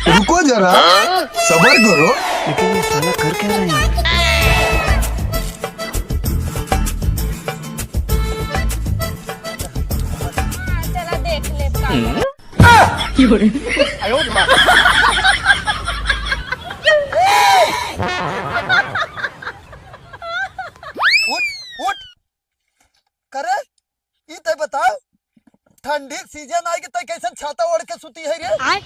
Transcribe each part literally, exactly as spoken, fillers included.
रुको जरा, सबर करो। लेकिन ये साला कर क्या रहा है? हाँ, चला देख ले का। उठ, उठ। करे, ई तय बताओ, ठंडी सीजन आई के तय कैसन छाता ओढ़ के सुती है रे? आय।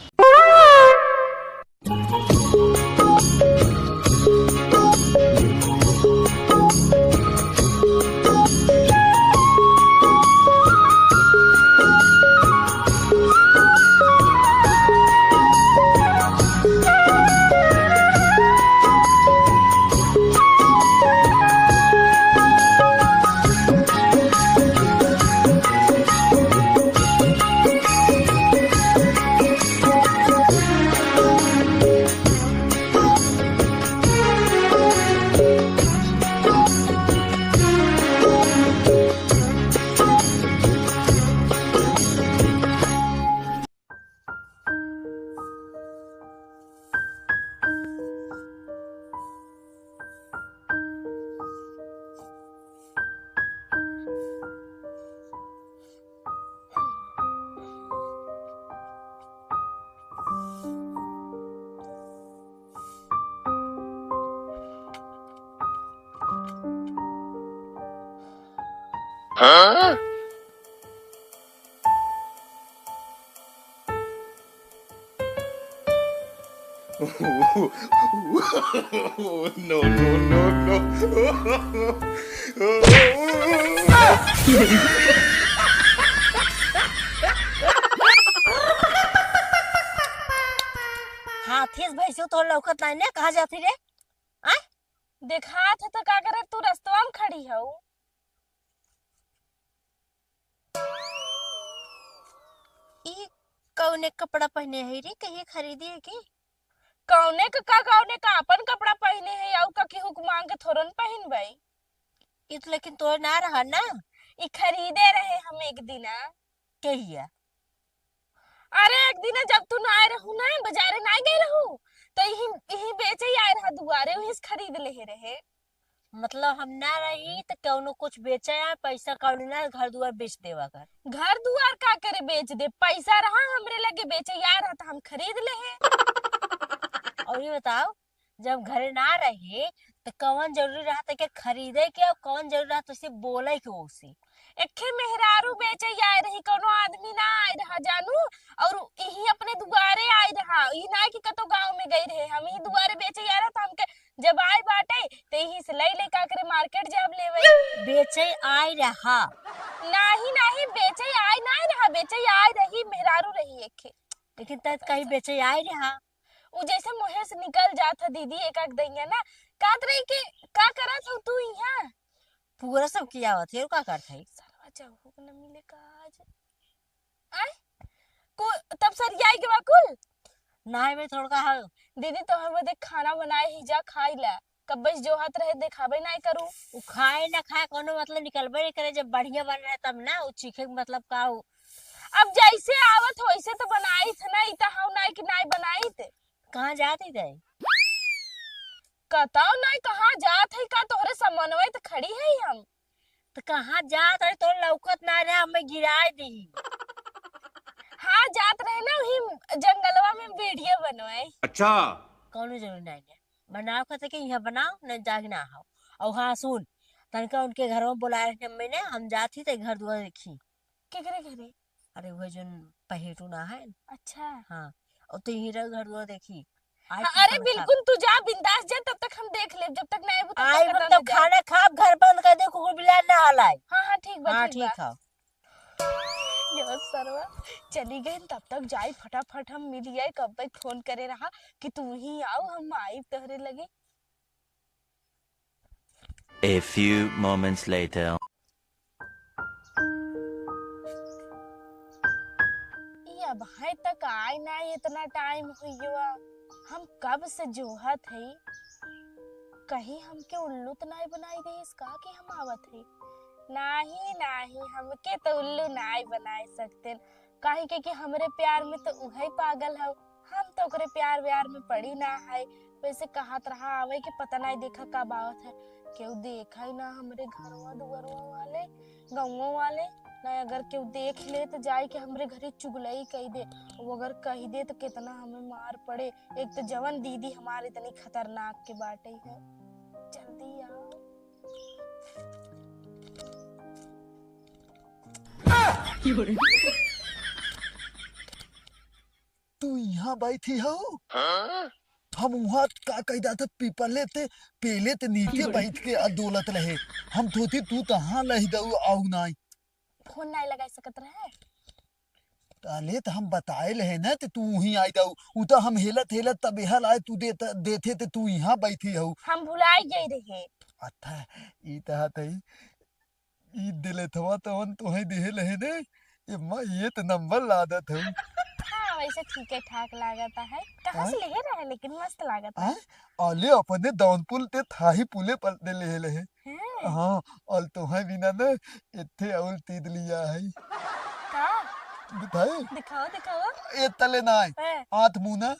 No, no, no, no। हाथी से भैंसो तोर लौकत नाई ने, कहाँ जाती रे? आय? देखात है तो का करे, तू रस्तवा में खड़ी हऊ। ई कौने कपड़ा पहने है रे? कहीं खरीदी है की? कौने क-, का कौने का अपन कपड़ा पहने है, अउ का केहू के मांग के थोड़न पहनबे। ई तो लेकिन तोर ना रहा ना। ई खरीदे रहे हम एक दिना। कहिया? अरे एक दिना जब तू ना आए रहू ना, बाजारे ना गए रहू, तो यही, यही बेचे ही आए रहा दुआरे, वहीं से खरीद ले रहे। मतलब हम ना रही त कौनो कुछ बेचे आ, पैसा कौड़ी ना, घर दुआर बेच देवा कर। घर दुआर का करे बेच दे, पैसा रहा हमरे लगे, बेचे आ रहा त हम खरीद ले है। और ये बताओ, जब घरे ना रहे त कौन जरूरी रहा त के खरीदे के, और कौन जरूरी रहा त उसे बोले के ओसे? एक्खे मेहरारू बेचे आए रही, कौनो आदमी ना आए रहा जानू, और यही अपने दुआरे आए रहा, ई ना कि कतो गाँव में गई रहे, हम ही दुआरे बेचे आए रहा त हमके जब आए बाटे, त यहीं से लई लई का करे मार्केट जाब लेवे। बेचे आए रहा। नाही, नाही, बेचे आए नाही रहा, बेचे आए रही, मेहरारू रही एक्खे। लेकिन तै त कहीं बेचे आए रहा। उ जैसे मुँहे से निकल जात ह दीदी एक आध दइया ना, कहत रही कि का करत हो तू इहाँ? पूरा सब किया आवत है, का करत है? सरवा जाऊ न मिले का आज। आय? को, तब सरियाई के बा कुल? नाय बे, थोड़का हल। दीदी, तोहर बदे खाना बनाए ही, जा खाई ला। कब्बे से जोहत रहे, देखाबे नाय करू। उ खाए ना खाए, कौनो मतलब निकलबे नहीं करे। जब बढ़िया बन रहे तब ना, उ चीखे के मतलब का उ। अब जैसे आवत हो, वैसे तो बनाइत ना, इता हव नाय कि नाय बनाइत। कहाँ जात ही तै? कतौ नाय, कहाँ जात है का, तोहरे समनवे तो खड़ी है हम। त कहाँ जात रहे, तोर लौकत ना रहे, हमें गिराए दी। हाँ, जात रहे ना, वही जंगलवा में वीडियो बनवाए। अच्छा। कौनो जरूरी नहीं है, बनाओ कहते कि यहाँ बनाओ, न जाग ना हो। और हाँ सुन, तनका उनके घर में बुलाए रहे हमें ने, हम जात ही ते घर दुआर देखी। केकरे घरे? अरे वो जौन पहेटू ना है। अच्छा। हाँ, और तो यहीं रह घर दुआर देखी। आज हाँ, अरे बिल्कुल, तू जा, बिंदास जा, तब तक हम देख लेब, जब तक ना आइबू, तब तक आइब हम पता तब ना जाए। खाना खाब, घर बंद कर दे, कुकुर बिलार ना हलाए। हाँ, हाँ, ठीक बा, हाँ, ठीक ठीक बा। है। यो सरवा, चली गई, तब तक जाई, फटाफट हम मिल आए, कब तक फोन करे रहा कि तू ही आओ, हम आइब तोहरे लगे। A few moments later। ई अबहीं तक आए ना, इतना टाइम हुई गवा। हम कब से जोहत हई, कहीं हमके उल्लू त नाय बनाई देइस का कि हम आवत हई? नाही, नाही, हमके त उल्लू नाय बनाए सकतेन। काहे के कि हमरे प्यार में तो उहइ पागल हउ, हम तो ओकरे प्यार व्यार में पड़ी ना है। वैसे कहत रहा आवे के पता नाहीं देखा कब आवत है, केहू देखा ही ना हमरे घरवा दुआरवा वाले, गउँवा वाले। ना अगर केहू देख ले तो जाए के हमरे घरे चुगलई कइ दे, वो अगर कहि दे तो कितना हमें मार पड़े। एक तो जवन दीदी हमार इतनी खतरनाक के बाटे है। जल्दी आओ। तू इहाँ बैठी हउ? हाँ? हम उहाँ का कहि देत ह, पीपले ते, पेले ते नीचे बैठ के आ डोलत रहे। हम थोथी तू तहाँ लहि दउ आउ नाई। फोन नाई लगाइ सकत रहे? अले त हम बताए रहे न, त तू उहीं आइ दउ। उ त हम हेलत हेलत तब एहल आए, तू देत, देथे त तू इहाँ बैठी हउ। हम भुलाइ गइ रहे। अच्छा, ई त हतई। ई दिलेथवा तवन तोहई दिहे लहे ने, एम्मा एक नंबर लादत हउ। हाँ, वैसे ठीके ठाक लागत है। कहाँ से आय? लेहे रहे, लेकिन मस्त लागत है। आय? अले अपने दौनपुल ते थाही पुले पर दे लेहे लहे। हैं? हाँ, अउर तोहई बिना न एथे अउर तीद लिया है। का? दिखाई? दिखाओ, दिखाओ। ए तले नाई, हैं? आँत मुँह ना।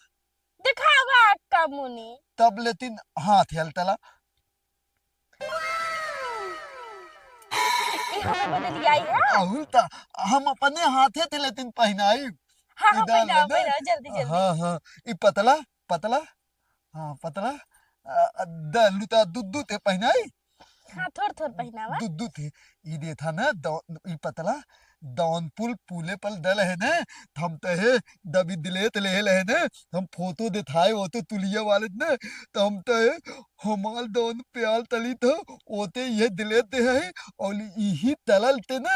दिखावा अक्का मुनी। तब लेतिन हाथ हेल तला। ई हमें बदे लियाई है? अहुल ता, हम अपने हाथे ते लेतिन पहिनाई। हाँ, हाँ, ई डाल पहिनाओ, लेना। पहिनाओ, जल्दी, जल्दी। हाँ, हाँ, ई पतला, पतला, हाँ, पतला, अ, अ, द-, लुता दुद्दू ते पहिनाई। हाँ, थोड़, थोड़ पहिनावा। दुद्दू ते, ई देथा न, दौ-, ई पतला, दौनपुल पुले पर दल है न, हम तहे दबी दिलेत लेहे लहे न, हम फोटो देथाए वो तो तुलिया वाले न, त हम तहे हमाल दौन प्याल तली तो ओते ये दिलेत दे है, और इही तलल ते न,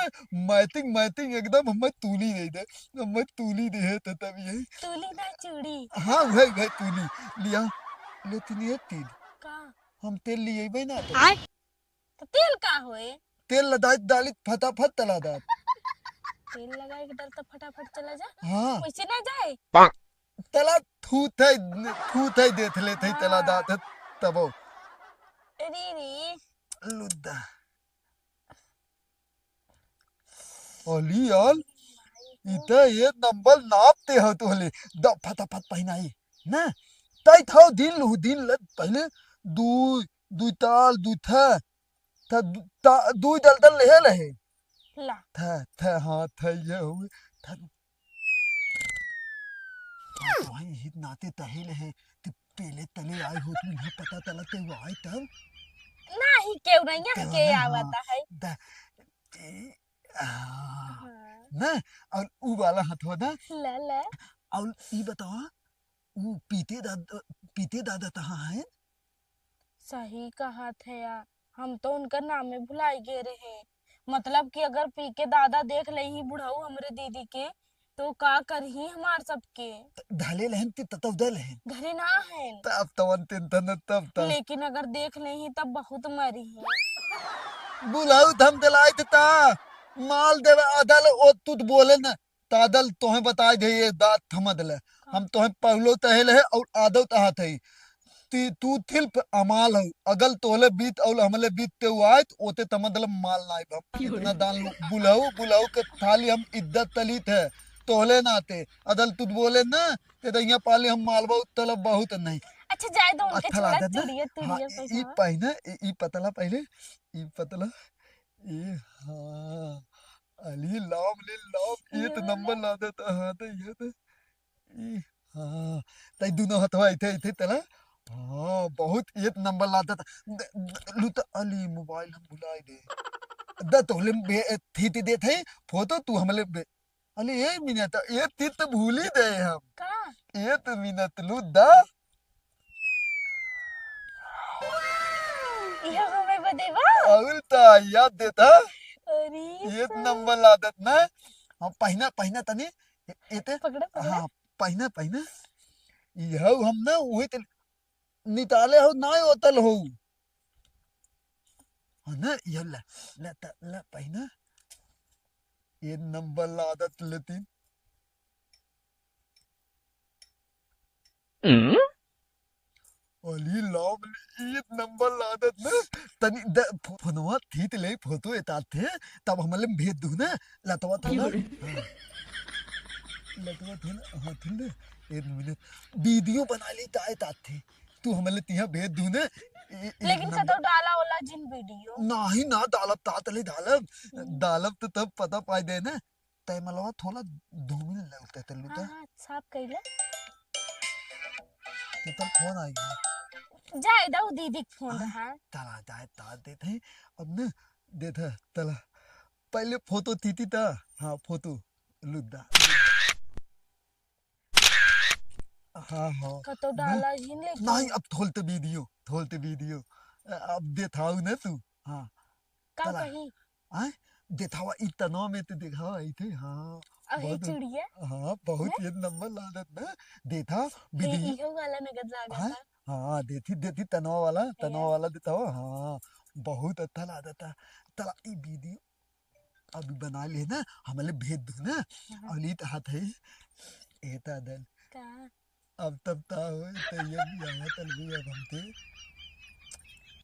मैतिंग, मैतिंग एकदम हमें तूली दे दे, हमें तूली दे है तो तब ये। तूली ना चूड़ी। हाँ, वही, वही तूली। लिया, लेतिन ये तीन। का? हम तेल लिएबे ना तो। आय? तो तेल का होए? तेल लदाई डाली फटाफट तला दात। तेल लगाए के डर तो फटाफट चला जा। हाँ। वैसे ना जाए। तला थू थे, थू थे देत ले थे तला हाँ। दात है तबो। अरे रे। लुद्दा। अली यार, ई त एक नंबर नाप ते हो तोहले। द फटाफट पहिनाई, ना? तई थाओ दिन लुहु दिन लद पहले दुई, दुई ताल, दुई थ, थ, दु-, ता-, दुई दल दल लेहे लहे। ला। थ, थ, हाँ, थ, ये हुए। थ, हाँ, तो भाई, हित नाते तहे लहे, ते पेले तले आए हो, तू यहाँ पता तला ते वो आए तब? नाही, केहू नहीं, यहाँ केहू के नहीं, आवता हाँ। है? द, ए, आ, हाँ। ना, और ऊ वाला हथवा दा। ला, ला। और ई बतावा, ऊ पीते दादा, पीते दादा तहाँ है? सही कहत है यार, हम तो उनकर नामे भुलाई गए रहे। मतलब कि अगर पी के दादा देख लेही बुढ़ऊ हमरे दीदी के, तो का करही हमार सबके? त-, धले लहन ते ततव दे लहन। घरे ना है। तब तवन तेन तन तब तब। लेकिन अगर देख लेही तब बहुत मरी है। बुलाऊ धम दिलाई देता। माल देवे आदल ओ तू तो बोले न। तादल तोहे बताए दे ये दात थमद ले। हम तोहे पहलो तहे ले और आदो तहा थे। ती, तू थिल्प अमाल हो। अगल तोहले बीत और हमले बीत ते आयत, ओते तमदल माल नाई बम। इतना दान लो। बुलाऊ, बुलाऊ के थाली हम इद्दत तलीत है। तोहले नाते। अदल तुद बोले ना, ते दैया पाली हम मालवा तलब बहुत नहीं। अच्छा, जाए दो, उनके अच्छा छोड़ा, लागत ना? चुड़िया, हाँ, तुड़िया ई, ई पैसा। पहिने, ई, ई पतला पहले, ई पतला, ई, हाँ, अली लाम ले लाम, ये एक तो नंबर ला देता, हाँ, तो ये तो, ई, हाँ, तई दोनों हथवा इथे, इथे तला, हाँ, बहुत एक नंबर ला देता। द-, द-, लू तो अली मोबाइल हम भुलाए दे। द तोहले बे-, थी, थी देत है, फोटो तू हमले बे-, अली, ए मिनट, ए तीत तो भूली दे हम। का? ए तो मिनट लू दा। इहो हमें बदे बा? अउल ता याद देता। अरे एक सर। नंबर लागत ना। हम पहिना, पहिना तनी, ए-, एते। पकड़ा, पकड़ा। हाँ, पहिना, पहिना। इहो हम ना, वही तनी निताले हो, नाय होतल हो। हाँ ना, ये ला, ला, ता, ला, पहिना। ये नंबर ला आदत लेती। हम्म? अली लाम ले, ये नंबर ला आदत ना। तनी द, फो-, फोनवा थी ते ले, फोटो एतात थे, तब हमले भेज दू ना, लतवा था ना। हाँ। लटवा थे ना, हाँ, थे ना, एक मिनट, वीडियो बना ली, ताए तात थे, तू हमले तिहा भेज दू ना, ए-, एक लेकिन नंबर। कतौ डाला ओला जिन वीडियो। नाही ना, डालब तात ले डालब, हम्म। डालब तो तब पता पाई दे ना, तय मलवा थोड़ा धूमिल लगते तल्लू हाँ, ता। हाँ, साफ कैले। तो तब फोन आई गया। जाए दऊ दीदी के फोन हाँ, रहा। तला जाए तात देत है, अब ना, देत है, तला। पहले फोटो थी थी ता, हाँ, फोटो, लुद्दा। हाँ, हाँ। कतौ ना, डाला ही लेकिन। नहीं, अब थोलते वीडियो, थोलते वीडियो। अ, अब देथाऊ ना तू, हाँ। का तला। कही? आय? देथावा ई तनवा में ते देखावा, ई थे, हाँ। अहे बहुत, चिड़िया? हाँ, बहुत हैं? एक नंबर लागत ना। देथा, ए, वीडियो। इहो वाला नगद लागत हाँ? बा। हाँ, देथी, देथी तनवा वाला, हैं? तनवा वाला देथावा, हाँ। बहुत अच्छा लागत था। तला ई वीडियो अभी बना ले ना, हमले भेज दू ना। हाँ। और लीत हाथ है, ए तादल। का? अब तब ता होए, तो ये भी आवा तल भी अब हमके।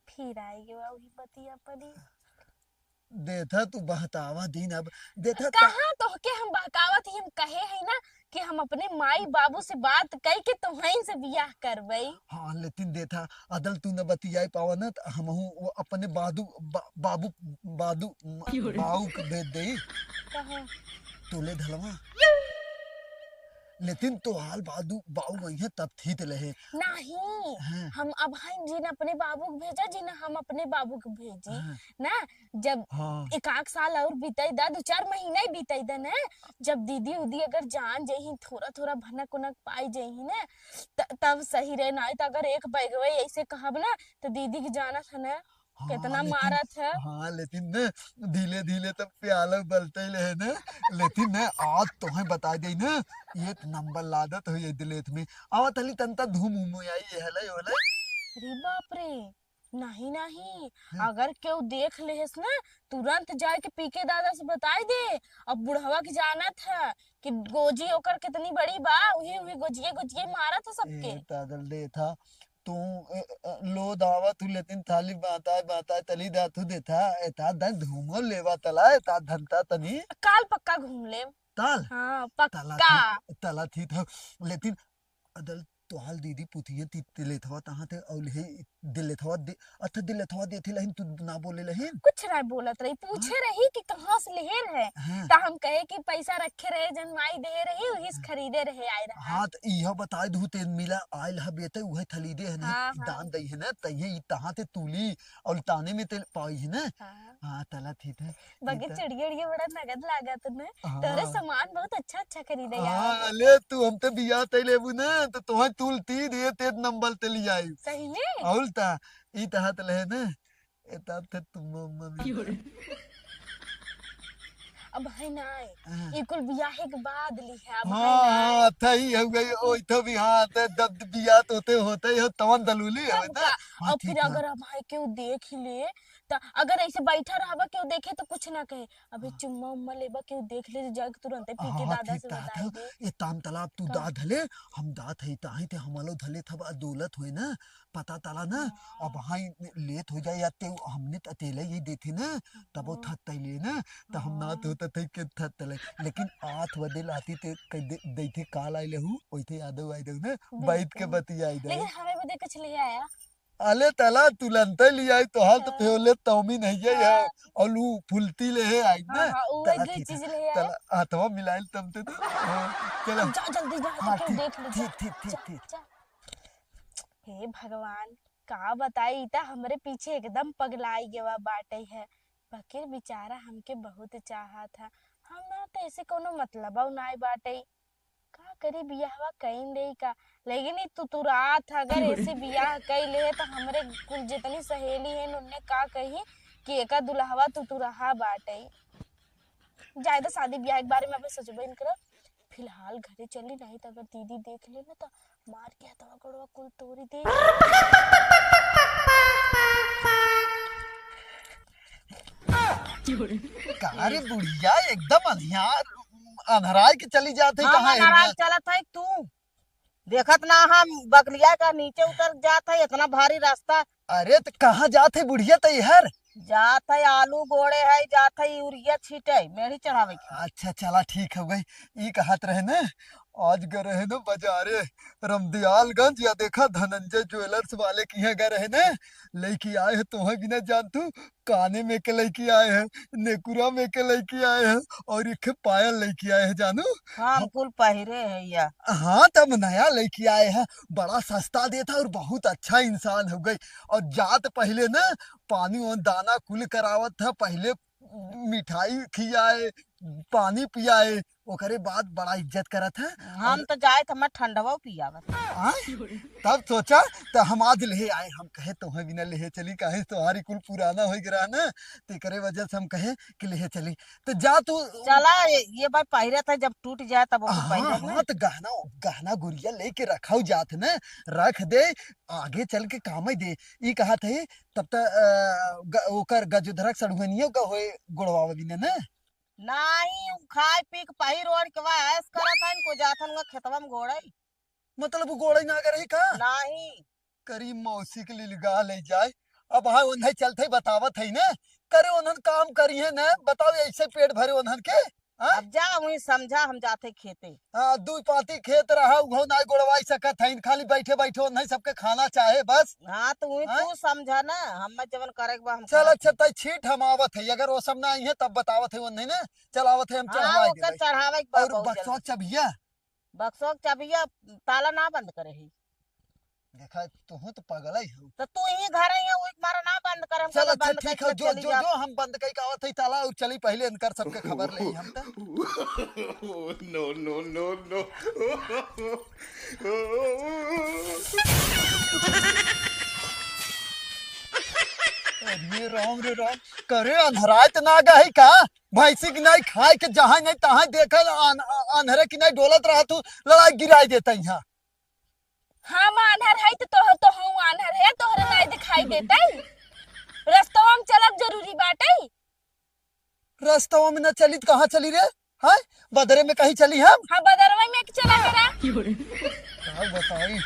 फिर आएगी वही बतिया परी। देथा तू बहतावा दिन अब, देथा ता- कहाँ तोहके हम बहकावत ही, हम कहे है ना कि हम अपने माई बाबू से बात कई के तोहइन से बियाह करबई। हाँ, लेकिन देथा, अदल तू न बतियाई पावा ना, त हमहू वो अपने बादू, बा-, बाबू, बादू, म-, क्यों रे? बाऊ के भेज देई। कहाँ? तोले धलवा। लेकिन तोहाल बादू, बाऊ वही है, तब थी ते लहे। नहीं, हाँ। हम अब हैं जिन अपने बाबू के भेजा, जिन हम अपने बाबू के भेजी। हाँ। ना, जब हाँ। एक आध साल और बीतई दा, दो चार महीना ही बीतई दा ना, जब दीदी उदी अगर जान जइही, थोड़ा थोड़ा भनक उनक पाई जइही ना, त-, तब सही रहे। नहीं तो अगर एक बैगवे ऐसे कहब ना, तो दीदी के जानत है ना, हाँ, कितना लेकिन, मारत है। हाँ, लेकिन ना, धीरे धीरे तब प्याला उबलते ही रहे ना, लेकिन ना, आज तोहे बता दे ना, एक नंबर लादत हो ये दिलेत में। आवत हली तंता धूम उम आई, ये हले, ये हले। अरे बाप रे, नहीं, नहीं, हैं? अगर केहू देख लेहेस ना, तुरंत जाए के पीके दादा से बताई दे। अब बुढ़वा के जानत है कि गोजी ओकर कितनी बड़ी बा, उही, उही गोजिए, गोजिए मारत है सबके। ए, तादल देथा, तू, ए, ए, लो दावा तू लेतिन थाली बाताय, बाताय तली दा तू देथा, एता दन धूमो लेवा तला, एता धनता तनी। काल पक्का घूम लेब। ताल? हाँ, तला पक्का। थी, तला थी था, लेकिन अदल तोहाल दीदी पुथिया ती, ती लेथवा तहाँ थे, और हे दिल लेथवा दे, अच्छा दिल लेथवा दे थे लहिन, तू ना बोले लहिन? कुछ ना बोलत रही, पूछे हाँ? रही कि कहाँ से लेहे रहे, हाँ। त हम कहे कि पैसा रखे रहे, जन माई दे रही, वही से हाँ। खरीदे रहे, आए रहा। हाँ, त इहो बताए दू, ते मिला आयल ह बेटे, उहे थली दे हने, हाँ, हाँ। दान दई है ना, तइहे ई तहाँ ते तूली, और ताने में ते पाई है ना। हाँ। हाँ, तला थी थे। बाकी थी थे। चिड़िया उड़िया बड़ा नगद लागत ने। हाँ। तोरे सामान बहुत अच्छा अच्छा खरीदे हाँ, यार। ले तू हम ते बियाह तई लेबू ना, तो तोहे तूल ती दे ते नंबर ते लियाई। सही में? और ता, ई तहा ते ले ना। ए ता ते तुम मम्मी। अब है ना, हाँ। ई कुल बियाहे के बाद ली है, अब हाँ, है ना। हाँ, थई हो गई, ओइ तो भी हाँ, ते जब बियाह तो होते, होते ही हो, तवन दलूली तब है ना। का? हाँ, और फिर ठीक है। अगर अब है केहू देख ले, त अगर ऐसे बैठा रहबा, केहू देखे त कुछ ना कहे। अबे हाँ। चुम्मा उम्मा लेबा, केहू देख ले, जाके तुरंते पीके हाँ, दादा ठीक से ता, बताई ता, दे। ये ताम तलाब तू का? दा धले, हम दात है, ताही ते हमलो धले थब, आ दौलत होए ना, पता तला ना, हाँ। अब हाँ लेत हो जाए, या ते हमने त अकेले ही देथे ना, तब वो हाँ। थत तैले ना, त हम ना हाँ। तो होता थे के थत तले, लेकिन आठ बजे लाती ते कह दे, देथे काल आइले हूँ, ओइथे यादव आई दे ना, बैठ के बिल्कुल। बतियाई दे। लेकिन हमें बदे कुछ ले आया? अले तला तुलंते लियाई, तोहार तो हाँ। फेवले तौमी नहीं है, हाँ। और ऊ फुलती ले है आई ना। हाँ, हाँ, ऊ तला एक थी चीज था, ले आए। तला हाथवा मिलाइल तब ते तो। हाँ, चला। जा, जल्दी जा, हाँ, तो क्यों ठीक, देख लीजिए। ठीक, ठीक, ठीक, जा, ठीक। जा। हे भगवान, का बताई, ई त हमरे पीछे एकदम पगलाई गवा बाटे है। बाकिर बेचारा हमके बहुत चाहत है। हमरा त ऐसे कोनो मतलबौ नाय बाटे। का करी, बियाहवा कइन देई का? लेकिन ई तुतुरात ह, अगर ऐसे बियाह कइ ले त हमरे कुल जितनी सहेली हैं उनने का कही कि एका दुल्हवा तुतुरहा बाटे। जाए त शादी बियाह के बारे में अबे सोचबे न करब। फिलहाल घरे चली, नहीं त अगर दीदी देख ले ना त मार के हथवा गोड़वा कुल तोड़ी दे। का रे बुढ़िया, एकदम अन्हियार, अन्हराय के चली जात है, हम कहाँ है अन्हराय ना? चलत है तू। देखत ना हम बगलिया का नीचे उतर जात है, इतना भारी रास्ता। अरे त कहाँ जात है बुढ़िया तैहर? जात है आलू गोड़े है, जात है यूरिया छीटे, मेढ़ी चढ़ावे के। अच्छा, चला, ठीक हो गई। ई कहत रहे न, आज गए रहे न बाजारे रमदयालगंज, या देखा धनंजय ज्वेलर्स वाले के यहाँ गए रहे न, लेके आए हैं तोहे बिना जान तू, काने में के लेके आए हैं, नेकुरा में के लेके आए हैं, और एक पायल लेके आए हैं जानू। हाँ, हम कुल पहिरे है या। हाँ, तब नया लेके आए हैं, बड़ा सस्ता देता और बहुत अच्छा इंसान हो गई। और जात पहले न पानी और दाना कुल करावत था, पहले मिठाई खियाए, पानी पियाए, ओकरे बाद बड़ा इज्जत करत है। हम और तो जाए तो हमार ठंडवा पियावत। आय? तब सोचा, तो हम आज ले आए, हम कहे तोहे बिना ले चली, काहे तोहारी कुल पुराना हो गया ना, तो एकरे वजह से हम कहे कि ले चली। तो जा तू। चला, ये, ये बार पहिरत है, जब टूट जाए तब ओके हाँ, पहिरब ना। हाँ, तो गहना, गहना गुरिया लेके रखा जात है ना, रख दे, आगे चल के काम ही दे। ई कहा थे, तब त, अ, ग-, ओकर गजोधरा के सड़ुहनियो का होए गोड़वावे बिने न? नाही, उ खाए पी के पहिर ओढ़ के वह ऐश करत हन, को जात हन उहाँ खेतवा में गोड़े। मतलब उ गोड़े ना करे का? नाही। करी मौसी के लिलगा ले जाए। अब हाँ, उन्हें चलते बतावत है न, करे उन्हन काम करी है न, बताओ ऐसे पेट भरे उन्हन के? हाँ? अब जा, वहीं समझा, हम जाते खेते। हाँ, दुई पाती खेत रहा, उहो नाई गोड़वाई सकत हईन, खाली बैठे बैठे ओन्हई सबके खाना चाहे बस। हाँ, तो वहीं हाँ? तू समझा ना, हमें जवन करे के बा, हम चल, करब। अच्छा, तई छीट, हम आवत है, अगर वो सब ना आई है, तब बतावत है ओन्हई ने, चल आवत है, हम हाँ, चढ़वाई ओकर देबै। चढ़ावे के बा और बहुत बक्सवा जल्दी। चबिया? बक्सवा के चबिया ताला ना बंद करे है। देखा, तुहू तो पागल ही हो। तो तू ही घर आई है, वो एक मारा ना बंद करे, हम चल, कहले अच्छा, बंद ठीक करके है, जो, चली जो, जा। जो हम बंद कई के आवत है ताला, और चली पहले इनकर सबके खबर ले हम तो। No, no, no, no। अरे राम रे राम, करे अंधरात ना गई का? भैंसी की नहीं खाए के जहाँ नहीं तहाँ देखल अन-, अ-, अंधरे की नहीं डोलत रहा तू, लड़ाई गिराई देता यहाँ। हम आन्हर है तो तोह-, तोहू आन्हर है, तोहरे नाई दिखाई देतई। रस्तवा में चलब जरूरी बाटई। रस्तवा में न चली त कहाँ चली रे? हैं? बदरे में कहीं चली हम? हाँ, बदरवा में चला करा। का बताई?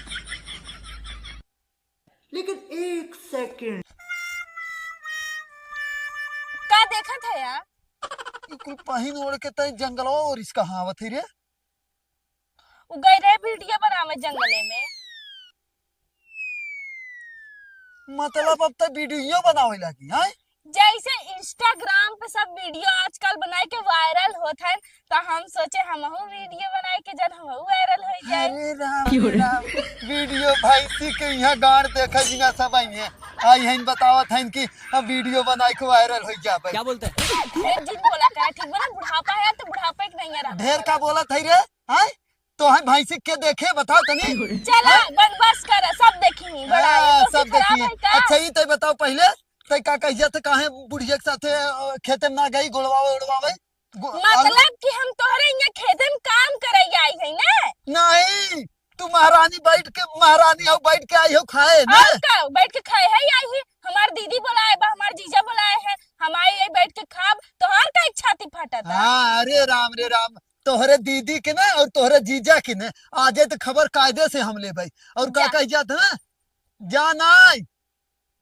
लेकिन एक सेकंड। का देखत है यार? ई कुल पहिन ओढ़ के तई जंगलवा और इसका हावत है रे। उ गई रहे वीडियो बनावे जंगले में। मतलब अब तो वीडियो बनावे लागी, हैं? जैसे Instagram पे सब वीडियो आजकल बनाए के वायरल होत है, तो हम सोचे हमहू वीडियो बनाए के जन हमहू वायरल हो जाए। अरे राम रे राम, वीडियो भैंसी के यहाँ गाड़ देखा जी ना सब आई हैं, आई हैं बतावत हैं कि अब वीडियो बनाए के वायरल हो जाबे। क्या बोलते हैं? ढेर जिन बोला करा, ठीक बा ना? बुढ़ापा है तो बुढ़ापा एक नहीं है। ढेर का बोलत है रे? हैं? तो है भैंसी के देखे, बताओ तनी। चला, हैं? बकवास कर, सब देखी, बड़ा हाँ, ये तो सब खराब देखी। है का? अच्छा, ये तो बताओ पहले, तै का कहिया थे, काहे बुढ़िया के साथे, अ, खेते में ना गई, गोड़वावे, उड़वावे? गो-, आलू? मतलब कि हम तोहरे यहाँ खेते में काम करे आई है ना? नहीं, तू महारानी बैठ के, महारानी हो बैठ के आई हो खाए ना? और का, बैठ के खाए है आई है। हमार दीदी बोलाए बा, हमार जीजा बोलाए हैं, हम आई, आई बैठ के खाब, तोहार का एक छाती फटत है? हाँ, अरे राम रे राम, तोहरे दीदी के ना और तोहरे जीजा के ना, आजे तो खबर कायदे से हम लेबै। और का जा। कह जात है ना, जा नाई,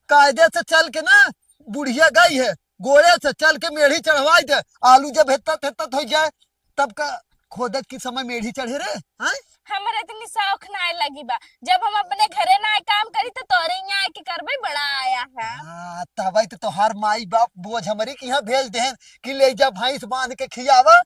कायदे से चल के ना, बुढ़िया गई है, गोड़े से चल के मेढ़ी चढ़वाई दे, आलू जब हेत्तत हेत्तत हो जाए, तब का खोदत की समय मेढ़ी चढ़े रे, हैं? हमरा इतनी शौक ना लगी बा, जब हम अपने घरे ना काम करी तो तोरे यहाँ आके करबे, बड़ा आया है। हाँ, तबै तो तोहार माई बाप बोझ हमरी के यहाँ भेज देहन कि ले जा भैंस बांध के खियावा।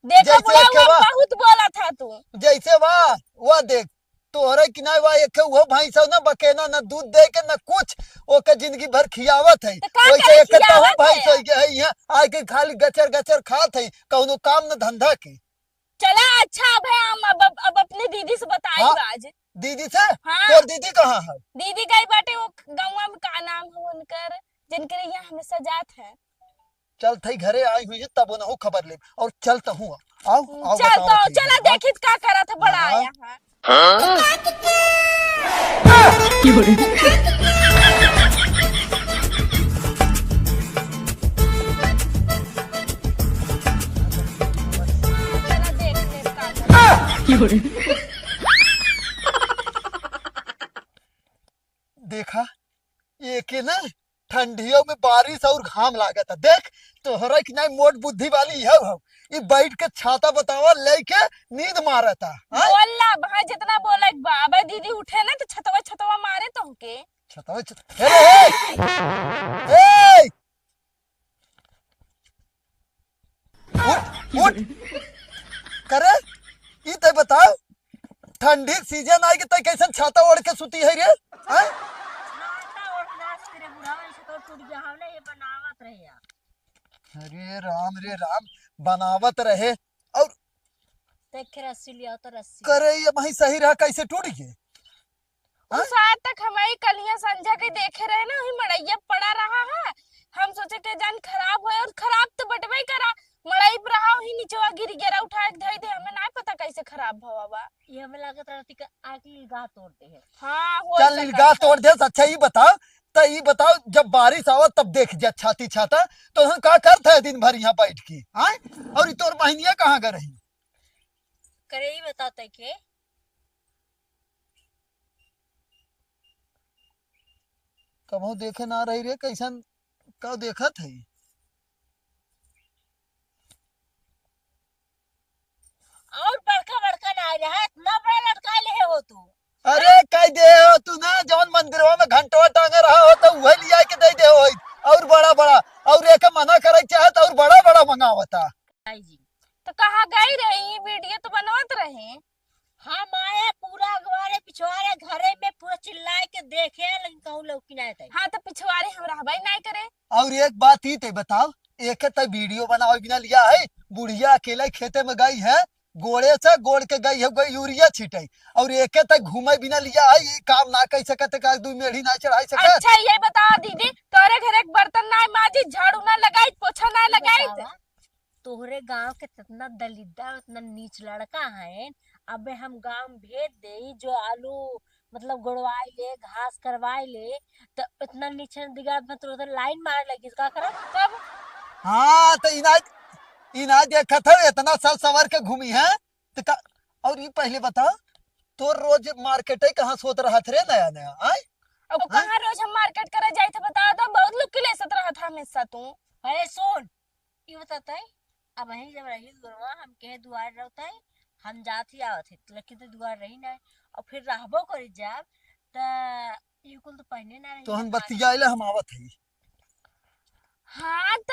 देखा जैसे बुढ़ा, एक हुआ बा। बहुत बोला था तू। जैसे बा, वह देख, तोहरे किनारे बा, एक उहो भैंस हो ना, बकेना, ना दूध दे के, ना कुछ, ओके जिंदगी भर खियावत है। तो का वैसे करे एक तहु खियावत भैंस है? हो गया है, यहाँ आके खाली गचर गचर खात है, कौनो काम न धंधा के। चला अच्छा, अब है, हम अब, अब, अब अपने दीदी से बताई हाँ? आज। दीदी से? हाँ। तोर दीदी कहाँ है? दीदी गई बाटे वो गौवा में, का नाम है उनकर, जिनके यहाँ हमेशा जात है। चल थई घरे आई हुई है, तब उनहु खबर ले। और चल तहु आ। आओ, आओ, चल बताओ तो, थई चला घरे, हाँ? देखित का करत है, बड़ा हाँ। आया है। हाँ? चला देख ले का करत है। देखा, ये के ना ठंडियों में बारिश और घाम लागत है। देख, तोहरा की नाई मोट बुद्धि वाली है हो। ई बैठ के छाता बतावा लेके नींद मारता, हाँ? बोल ला, भाई जितना बोले के बा। अबे दीदी उठे ना तो छतवा छतवा मारे तुमके। छतवा छत-, ए, ए, ए! उठ, उठ। करे, ई तै बताओ, ठंडी सीजन आई कि तै कैसन छाता ओढ़ के सुती है रे? हैं? छाता ओढ़ ना सुती रे बुढ़ावा, ई छतवा टूट गया, हमने ये बनावत रहे यार। अरे राम रे राम, बनावत रहे और देखे रस्सी लिया तो रस्सी। करे, ये वहीं सही रहा, कैसे टूट गए? उ हाँ? शायद तक हमारी कलिया संझा के देखे रहे ना, वही मड़ैया पड़ा रहा है। हम सोचे के जान खराब होए, और खराब तो बटबे करा, मड़ई पे रहा, वही निचवा गिर गया, उठा के धई दे, हमें ना पता कैसे खराब भवा बा। ये हमें लागत रहती कि आके लिलगाह तोड़ दे है। हाँ, हो चल सकत लिलगाह है। तोड़ दे, अच्छा ई बताओ, तो ई बताओ, जब बारिश आवत तब देख जा छाती छाता, तो हम का करत है दिन भर यहाँ बैठ के, हाँ? और ई तोर बहनिया कहाँ गए रही? करे ई बताते के कबहू देखे ना रही रे, कैसन का देखत है? और बड़का बड़का ना आए रहा, इतना बड़ा लटकाए ले हो तू। अरे कह दे हो तू ना, जौन मंदिरवा में घंटवा टांगे रहा हो तो वही लिया के दे दे हो, और बड़ा बड़ा, और एक मना करे के चाहे तो और बड़ा बड़ा मंगावता। आई जी। तो कहाँ गई रही? वीडियो तो बनवत रहे। हम आए पूरा अगवारे पिछवारे घरे में पूरा चिल्लाए के देखे, लेकिन कहूँ लौकी ना आए। हाँ, तो पिछवारे हम रहबे ना करे। और एक बात ई ते बताओ, एक ते वीडियो बनावे बिना लिया है, बुढ़िया अकेले खेते में गई है, गोड़े से गोड़ के गई है, गई यूरिया छीटे, और एक ते घूमे बिना लिया है, ये काम ना कर सकत, का दू मेढ़ी ना चढ़ाई सकत। अच्छा, ये बता दीदी, तोरे घर एक बर्तन ना माजी, झाड़ू ना लगाई, पोछा ना लगाई? बतावा, तोहरे गांव के कितना दलिद्दा, इतना नीच लड़का है, अबे हम गांव में भेज देई, जो आलू मतलब गोड़वाई ले, घास करवाई ले, तो इतना नीचे दिगाड़ में तो उधर लाइन मार लगी, का करब तब? हाँ, तो इना, इना देखत है, इतना सज सवर के घूमी है, तो का, और ये पहले बता, तो रोज मार्केट है कहाँ सोत रहत रे नया नया, आय? अब हाँ? कहाँ रोज हम मार्केट करे जाए थे, बता दो, बहुत लोग के ले सत रहत है हमेशा तू। अरे सुन, ई बताते, अब वहीं जब रही गुरवा, हम कहे दुआर रहते, हम जात ही आवत है, लेकिन तो दुआर रही ना, और फिर रहबो करी जब, त ई कुल तो पहने ना रही तो हम ना। बतियाइले हम आवत है। हाँ, त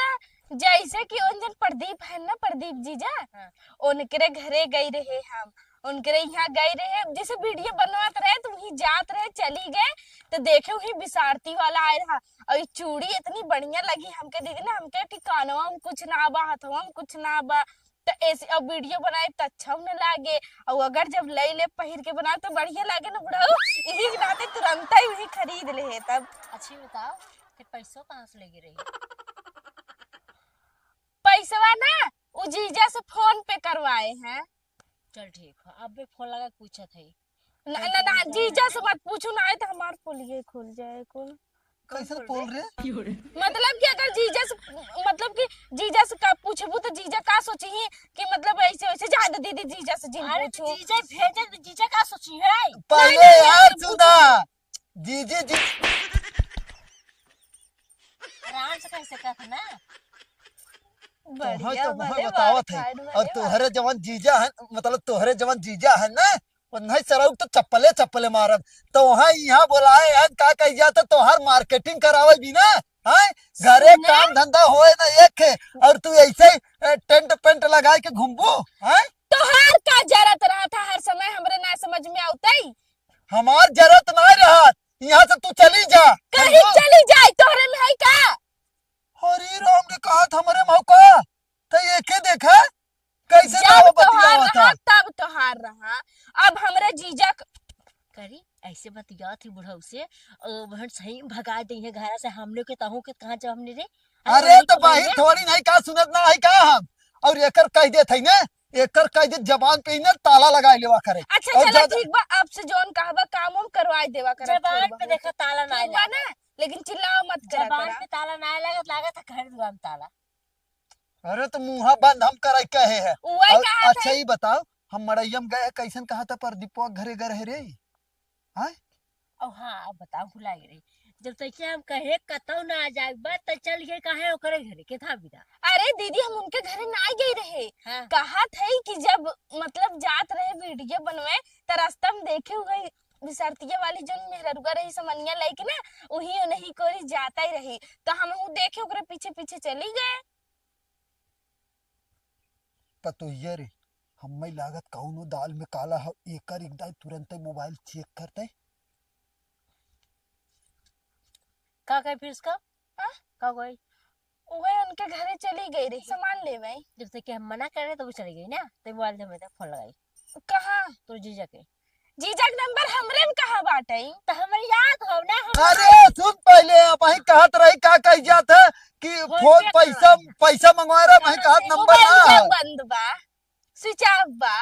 जैसे कि उन जन प्रदीप है ना, प्रदीप जीजा, हाँ। उनकरे घरे गई रहे हम, उनकरे यहाँ गई रहे, जैसे वीडियो बनवात रहे, तो वहीं जात रहे, चली गए, तो देखे वहीं विसारती वाला आए रहा, और ये चूड़ी इतनी बढ़िया लगी हमके दीदी ना, हमके कि कानवा में कुछ ना बा, हथवा में कुछ ना बा, तो ऐसे अब वीडियो बनाए तो अच्छा न लागे, और अगर जब ले ले पहिर के बनाए तो बढ़िया लागे ना बुढ़ऊ, यही के नाते तुरंत ही वही खरीद ले है तब। अच्छी बताओ कि पैसों कहाँ से लेके रही? पैसवा ना, उ जीजा से फोन पे करवाए हैं। चल ठीक है, अब भी फोन लगा के पूछत है। न, न, न, जीजा से मत पूछू ना, आए तो हमार पोलिये खुल जाए कुल। कैसे पोल रे? मतलब कि अगर जीजा से, मतलब कि जीजा से का पूछबू तो जीजा का सोची कि मतलब ऐसे वैसे जाए दे दीदी, जीजा से जिन अरे तो पूछू। जीजा भेजे तो जीजा का सोची है? पहले नहीं, नहीं, यार नहीं, सुना, जीजी जी। आराम से कह सकत है ना। तोहर बढ़िया, तो मुँह भले बतावत है। मार खाए और भले तोहरे जवन जीजा है, मतलब तोहरे जवन जीजा है ना, वो नहीं सरऊ तो चप्पले चप्पले मारब। तो वहाँ यहाँ बोलाए हैं, का कही जाता, तोहर मार्केटिंग करावे बिना, हैं? घरे सुना? काम धंधा होए ना एक है, और तू ऐसे ही, ए, टेंट पेंट लगाए के घूमबू, हैं? तोहार का जरूरत रहा था हर समय, हमरे ना समझ में आवतई। हमार जरूरत ना रहा, यहाँ से तू चली जा। कहीं चली जाए, तोहरे में है का? हरे राम ने कहा था हमरे मौका, तो ये के देखा? कैसे जब ना वो तोहार बतियावा था? रहा, तब तोहार रहा। अब हमरे जीजा क-, करी, ऐसे बतिया थी बुढ़ऊ से, ओ, बहन सही भगा दी है घरा से, हम लोग के तहु के कहाँ जब हमने रे? अरे अरे, तो वही तो भैया। थोड़ी नहीं का सुनत ना है का हम? और एकर कह देत है ने, एकर कह देत जबान पे ही ने ताला लगाए लेवा करे। अच्छा, और चला ज्यादा ठीक बा, अब से जौन कहबा काम हम करवाए देवा करब, जबान थोड़ पे बहुत। देखा ताला ना ठीक बा लगा। ना, लेकिन चिल्लाओ मत करा जबान करा। पे ताला ना लागत, लागत है घर दुआर में ताला। अरे तो मुँहा बंद हम करे कहे है। उहे और कहा अच्छा था। ही बताओ, हम मड़ैया में गए, कैसन कहा था प्रदीपवा घरे गए रहे रे? हाँ? ओ हाँ, अब बताओ, भुला गई रही। जब तक हम कहे कतौ ना जाए, बस त चल गए काहे ओकरे घरे, केथा बिना? अरे दीदी, हम उनके घरे ना गई रहे। हाँ। कहत है कि जब, मतलब, जात रहे वीडियो बनवे, त रास्ता में देखे हुए बिसरतिया वाली जोन मेहररुआ रही, समनिया लइके ना, उही उन्हीं कोरी जाता ही रही, त हम हूँ देखे ओकरे पीछे पीछे चली गए। पतोहिया रे, हम्मे लागत कौनो दाल में काला हौ, एकर एक दाई तुरंते मोबाइल चेक करते। का कहे फिर उसका? हाँ? का कहे? उहे उनके घरे चली गई रही, सामान लेवे। जब से कि हम मना करे तो वो चली गई ना, तो मोबाइल दे, मैं फोन लगाई। कहाँ? तो जीजा के। जीजा के नंबर हमरे में कहाँ बाटे? तो हमरे याद हो ना, हम अरे सुन पहले, अबहीं कहत रही का कही जात है कि फोन फोन पे पैसा, करवाई। पैसा मंगवा रहा, अबहीं कहत नंबर ना मोबाइल है। बंद बा, स्विच ऑफ बा।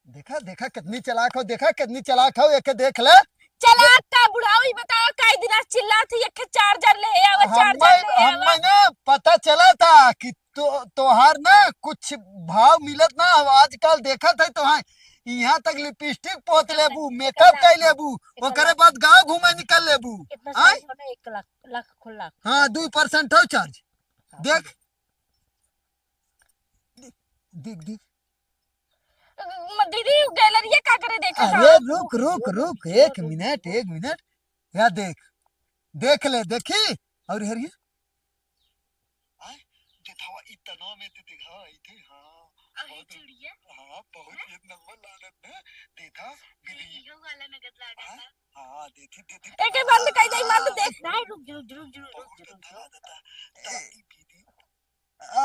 देखा, देखा कितनी चालाक हो, देखा कितनी चालाक हो, एके देख ले। चालाक का बुढ़ाऊ, ई बताओ, काई दिन आज चिल्लात ही, एके चार्जर ले आवा, चार्जर हम्मे, ले आवा। हम्मे ना पता चला था कि तो, तोहार ना कुछ भाव मिलत ना हो। आजकल देखत है तोहार, यहाँ तक लिपस्टिक पोत लेबू, मेकअप कर लेबू, ओकरे बाद गाँव घूमे निकल लेबू। कितना आय? चार्ज होना? एक लाख, लाख, लाख। हाँ, दो परसेंट हो चार्ज। हाँ, देख। देख, देख, देख। म-, दीदी, गैलरिया का करे देखा था? अरे रुक, रुक, रुक, एक मिनट, एक मिनट। या देख, देख ले, देखी। और हरिया? आय, देखावा, ई तनवा में ते देखा, ई थे, हाँ। अरे बहुत, चिड़िया। हाँ, बहुत हैं? एक नंबर लागत ना। देखा, ये बिल्ली। इहो वाला नगद लागत हाँ, है। हाँ, देखी, देखी, एके बंद कर दे, मत देख। नहीं, रुक, रुक, रुक, रुक, रुक, बहुत रुक, अच्छा रुक। लागत है। ताकि बिल्ली। आ,